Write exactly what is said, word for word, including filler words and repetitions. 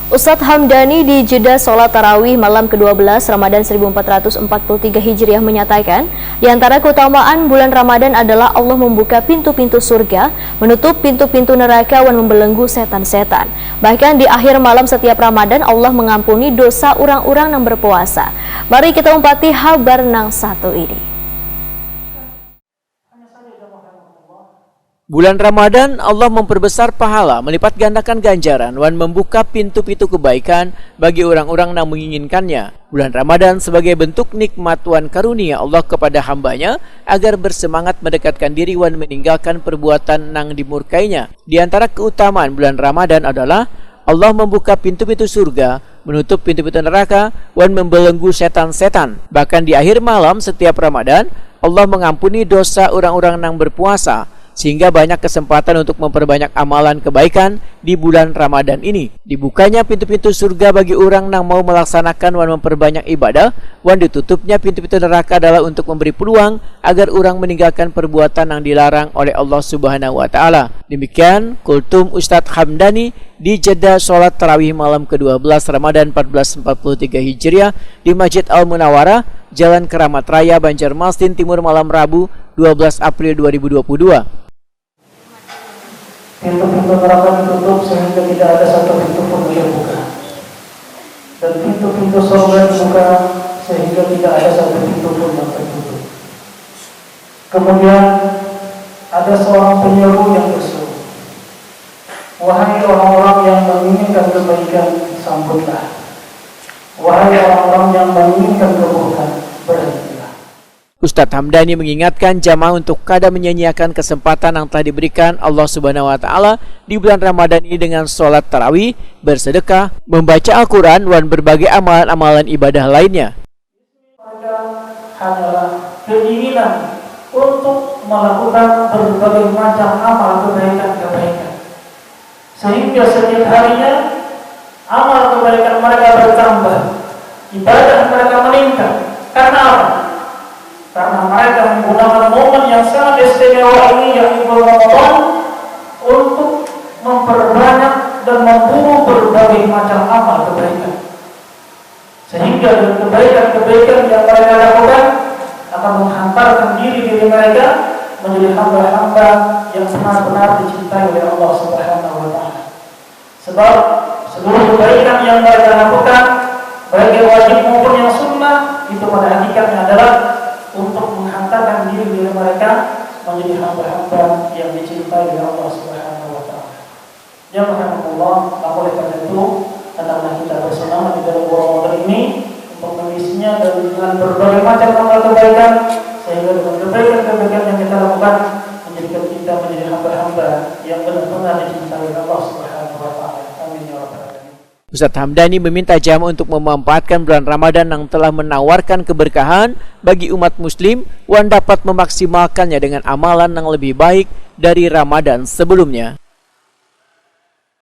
Ustadz Hamdani di jeda sholat tarawih malam kedua belas Ramadan seribu empat ratus empat puluh tiga Hijriah menyatakan, di antara keutamaan bulan Ramadan adalah Allah membuka pintu-pintu surga, menutup pintu-pintu neraka, wan membelenggu setan-setan. Bahkan di akhir malam setiap Ramadan, Allah mengampuni dosa orang-orang yang berpuasa. Mari kita umpati habar nang satu ini. Bulan Ramadan, Allah memperbesar pahala, melipat gandakan ganjaran, wan membuka pintu-pintu kebaikan bagi orang-orang nang menginginkannya. Bulan Ramadan sebagai bentuk nikmat wan karunia Allah kepada hambanya agar bersemangat mendekatkan diri wan meninggalkan perbuatan nang dimurkainya. Di antara keutamaan bulan Ramadan adalah Allah membuka pintu-pintu surga, menutup pintu-pintu neraka, wan membelenggu setan-setan. Bahkan di akhir malam setiap Ramadan, Allah mengampuni dosa orang-orang nang berpuasa, sehingga banyak kesempatan untuk memperbanyak amalan kebaikan di bulan Ramadan ini. Dibukanya pintu-pintu surga bagi orang nang mau melaksanakan wan memperbanyak ibadah, wan ditutupnya pintu-pintu neraka adalah untuk memberi peluang agar orang meninggalkan perbuatan yang dilarang oleh Allah Subhanahu wa taala. Demikian Kultum Ustadz Hamdani di jeda sholat tarawih malam kedua belas Ramadan empat belas empat puluh tiga Hijriah di Masjid Al Munawarah, Jalan Keramat Raya, Banjarmasin Timur, malam Rabu, dua belas April dua ribu dua puluh dua. Pintu-pintu neraka ditutup sehingga tidak ada satu pintu pun yang terbuka. Dan pintu-pintu surga dibuka sehingga tidak ada satu pintu pun yang tertutup. Kemudian ada seorang penyeru yang berseru, "Wahai orang-orang yang menginginkan kebaikan, sambutlah. Wahai orang-orang yang menginginkan keburukan, berhentilah." Ustadz Hamdani mengingatkan jamaah untuk kada menyia-nyiakan kesempatan yang telah diberikan Allah Subhanahu wa taala di bulan Ramadan ini dengan sholat tarawih, bersedekah, membaca Al-Quran, wan berbagai amalan-amalan ibadah lainnya. Mereka hanyalah keinginan untuk melakukan berbagai macam amal kebaikan-kebaikan. Sehingga setiap harinya amal kebaikan mereka bertambah, ibadah mereka meningkat. Karena apa? Karena mereka menggunakan momen yang sangat istimewa ini, yakni bulan Ramadan, untuk memperbanyak dan memburu berbagai macam amal kebaikan. Sehingga dengan kebaikan-kebaikan yang mereka lakukan akan menghantarkan diri diri mereka menjadi hamba-hamba yang benar-benar dicintai oleh Allah Subhanahu wa taala. Sebab seluruh kebaikan yang mereka lakukan, baik yang wajib maupun yang sunnah, itu pada hakikatnya adalah untuk menghantarkan diri diri mereka menjadi hamba-hamba yang dicintai oleh Allah Subhanahu wa taala. Ya rahimakumullah, maka oleh karena itu hendaklah kita bersemangat di dalam bulan Ramadan ini untuk mengisinya dengan berbagai macam amal kebaikan, sehingga dengan kebaikan-kebaikan yang kita lakukan menjadikan kita menjadi hamba-hamba yang benar-benar dicintai oleh Allah Subhanahu wa taala. Amin ya rabbal alamin. Ustadz Hamdani meminta jamaah untuk memanfaatkan bulan Ramadan yang telah menawarkan keberkahan bagi umat muslim wan dapat memaksimalkannya dengan amalan yang lebih baik dari Ramadan sebelumnya.